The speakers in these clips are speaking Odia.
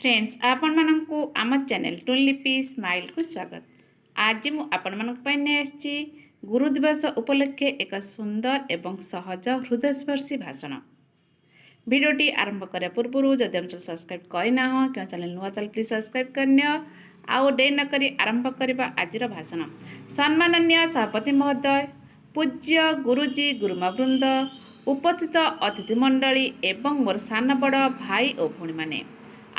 ଫ୍ରେଣ୍ଡସ୍, ଆପଣମାନଙ୍କୁ ଆମ ଚ୍ୟାନେଲ୍ ଟୁନଲିପି ସ୍ମାଇଲ୍କୁ ସ୍ୱାଗତ। ଆଜି ମୁଁ ଆପଣମାନଙ୍କ ପାଇଁ ନେଇ ଆସିଛି ଗୁରୁ ଦିବସ ଉପଲକ୍ଷେ ଏକ ସୁନ୍ଦର ଏବଂ ସହଜ ହୃଦୟସ୍ପର୍ଶୀ ଭାଷଣ। ଭିଡ଼ିଓଟି ଆରମ୍ଭ କରିବା ପୂର୍ବରୁ ଯଦି ଆମ ଚ୍ୟାନେଲ୍ ସବସ୍କ୍ରାଇବ୍ କରିନାହଁ କିମ୍ବା ଚ୍ୟାନେଲ୍ ନୂଆ, ତାହେଲେ ପ୍ଲିଜ୍ ସବସ୍କ୍ରାଇବ୍ କରିନିଅ। ଆଉ ଡେରି ନକରି ଆରମ୍ଭ କରିବା ଆଜିର ଭାଷଣ। ସମ୍ମାନନୀୟ ସଭାପତି ମହୋଦୟ, ପୂଜ୍ୟ ଗୁରୁଜୀ, ଗୁରୁମା ବୃନ୍ଦ, ଉପସ୍ଥିତ ଅତିଥିମଣ୍ଡଳୀ ଏବଂ ମୋର ସାନ ବଡ଼ ଭାଇ ଓ ଭଉଣୀମାନେ,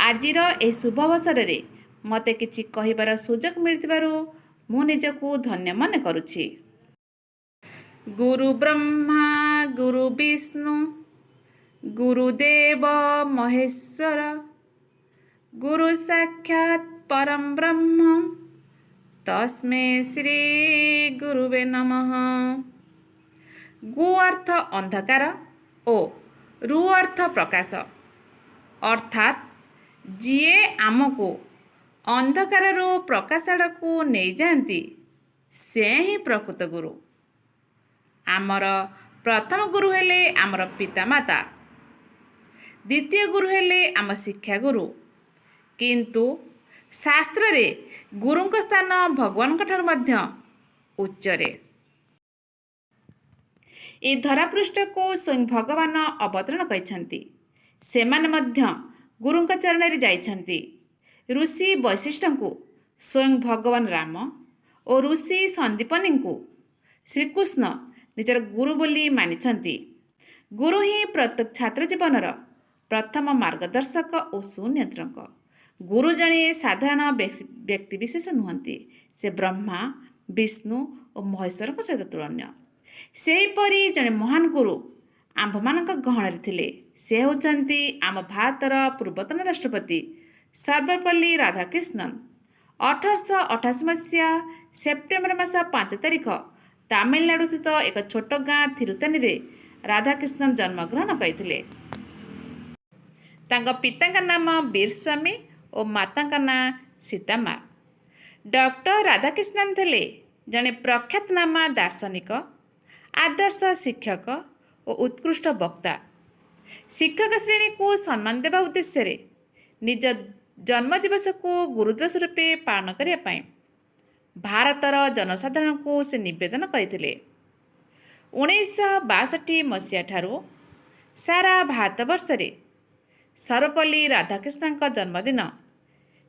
ଆଜିର ଏହି ଶୁଭ ଅବସରରେ ମୋତେ କିଛି କହିବାର ସୁଯୋଗ ମିଳିଥିବାରୁ ମୁଁ ନିଜକୁ ଧନ୍ୟ ମନେ କରୁଛି। ଗୁରୁ ବ୍ରହ୍ମା, ଗୁରୁ ବିଷ୍ଣୁ, ଗୁରୁଦେବ ମହେଶ୍ୱର, ଗୁରୁ ସାକ୍ଷାତ ପରମ ବ୍ରହ୍ମ, ତସ୍ମୈ ଶ୍ରୀ ଗୁରୁବେ ନମଃ। ଗୁ ଅର୍ଥ ଅନ୍ଧକାର ଓ ରୁ ଅର୍ଥ ପ୍ରକାଶ। ଅର୍ଥାତ୍ ଯିଏ ଆମକୁ ଅନ୍ଧକାରରୁ ପ୍ରକାଶ ଆଡ଼କୁ ନେଇଯାଆନ୍ତି, ସେ ହିଁ ପ୍ରକୃତ ଗୁରୁ। ଆମର ପ୍ରଥମ ଗୁରୁ ହେଲେ ଆମର ପିତାମାତା, ଦ୍ୱିତୀୟ ଗୁରୁ ହେଲେ ଆମ ଶିକ୍ଷାଗୁରୁ। କିନ୍ତୁ ଶାସ୍ତ୍ରରେ ଗୁରୁଙ୍କ ସ୍ଥାନ ଭଗବାନଙ୍କ ଠାରୁ ମଧ୍ୟ ଉଚ୍ଚରେ। ଏ ଧରାପୃଷ୍ଠକୁ ସ୍ୱୟଂ ଭଗବାନ ଅବତରଣ କରିଛନ୍ତି। ସେମାନେ ମଧ୍ୟ ଗୁରୁଙ୍କ ଚରଣରେ ଯାଇଛନ୍ତି। ଋଷି ବଶିଷ୍ଠଙ୍କୁ ସ୍ୱୟଂ ଭଗବାନ ରାମ ଓ ଋଷି ସନ୍ଦୀପନୀଙ୍କୁ ଶ୍ରୀକୃଷ୍ଣ ନିଜର ଗୁରୁ ବୋଲି ମାନିଛନ୍ତି। ଗୁରୁ ହିଁ ପ୍ରତ୍ୟେକ ଛାତ୍ର ଜୀବନର ପ୍ରଥମ ମାର୍ଗଦର୍ଶକ ଓ ସୁନିୟନ୍ତ୍ରକ। ଗୁରୁ ଜଣେ ସାଧାରଣ ବ୍ୟକ୍ତିବିଶେଷ ନୁହନ୍ତି। ସେ ବ୍ରହ୍ମା, ବିଷ୍ଣୁ ଓ ମହେଶ୍ୱରଙ୍କ ସହିତ ତୁଳନୀୟ। ସେହିପରି ଜଣେ ମହାନ ଗୁରୁ ଆମ୍ଭମାନଙ୍କ ଗହଣରେ ଥିଲେ। ସେ ହେଉଛନ୍ତି ଆମ ଭାରତର ପୂର୍ବତନ ରାଷ୍ଟ୍ରପତି ସର୍ବପଲ୍ଲୀ ରାଧାକ୍ରିଷ୍ଣନ। 1888 ମସିହା ସେପ୍ଟେମ୍ବର ମାସ 5 ତାରିଖ ତାମିଲନାଡୁ ସ୍ଥିତ ଏକ ଛୋଟ ଗାଁ ଥିରୁତାନିରେ ରାଧାକ୍ରିଷ୍ଣନ ଜନ୍ମଗ୍ରହଣ କରିଥିଲେ। ତାଙ୍କ ପିତାଙ୍କ ନାମ ବୀରସ୍ୱାମୀ ଓ ମାତାଙ୍କ ନାଁ ସୀତାମା। ଡକ୍ଟର ରାଧାକ୍ରିଷ୍ଣନ ଥିଲେ ଜଣେ ପ୍ରଖ୍ୟାତନାମା ଦାର୍ଶନିକ, ଆଦର୍ଶ ଶିକ୍ଷକ ଓ ଉତ୍କୃଷ୍ଟ ବକ୍ତା। ଶିକ୍ଷକ ଶ୍ରେଣୀକୁ ସମ୍ମାନ ଦେବା ଉଦ୍ଦେଶ୍ୟରେ ନିଜ ଜନ୍ମଦିବସକୁ ଗୁରୁଦିବସ ରୂପେ ପାଳନ କରିବା ପାଇଁ ଭାରତର ଜନସାଧାରଣଙ୍କୁ ସେ ନିବେଦନ କରିଥିଲେ। 1962 ମସିହା ଠାରୁ ସାରା ଭାରତବର୍ଷରେ ସର୍ବପଲ୍ଲୀ ରାଧାକ୍ରିଷ୍ଣନଙ୍କ ଜନ୍ମଦିନ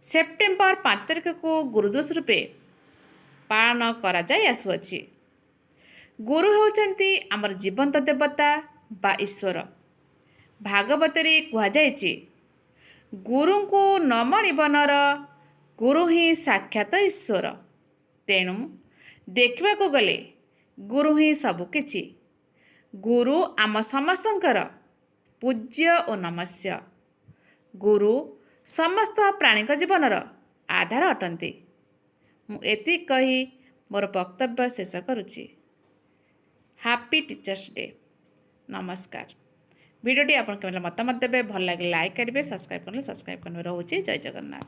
ସେପ୍ଟେମ୍ବର 5 ତାରିଖକୁ ଗୁରୁଦିବସ ରୂପେ ପାଳନ କରାଯାଇ ଆସୁଅଛି। ଗୁରୁ ହେଉଛନ୍ତି ଆମର ଜୀବନ୍ତ ଦେବତା ବା ଈଶ୍ୱର। ଭାଗବତରେ କୁହାଯାଇଛି, "ଗୁରୁଙ୍କୁ ନ ମଣିବ ନର, ଗୁରୁ ହିଁ ସାକ୍ଷାତ ଈଶ୍ୱର।" ତେଣୁ ଦେଖିବାକୁ ଗଲେ ଗୁରୁ ହିଁ ସବୁକିଛି। ଗୁରୁ ଆମ ସମସ୍ତଙ୍କର ପୂଜ୍ୟ ଓ ନମସ୍ୟ। ଗୁରୁ ସମସ୍ତ ପ୍ରାଣୀଙ୍କ ଜୀବନର ଆଧାର ଅଟନ୍ତି। ମୁଁ ଏତିକି କହି ମୋର ବକ୍ତବ୍ୟ ଶେଷ କରୁଛି। Happy Teachers Day. ନମସ୍କାର। ଭିଡ଼ିଓଟି ଆପଣ କେମିତି ମତାମତ ଦେବେ। ଭଲ ଲାଗିଲେ ଲାଇକ୍ କରିବେ, ସବସ୍କ୍ରାଇବ୍ କଲେ ସବସ୍କ୍ରାଇବ୍ କରିବେ। ରହୁଛି, ଜୟ ଜଗନ୍ନାଥ।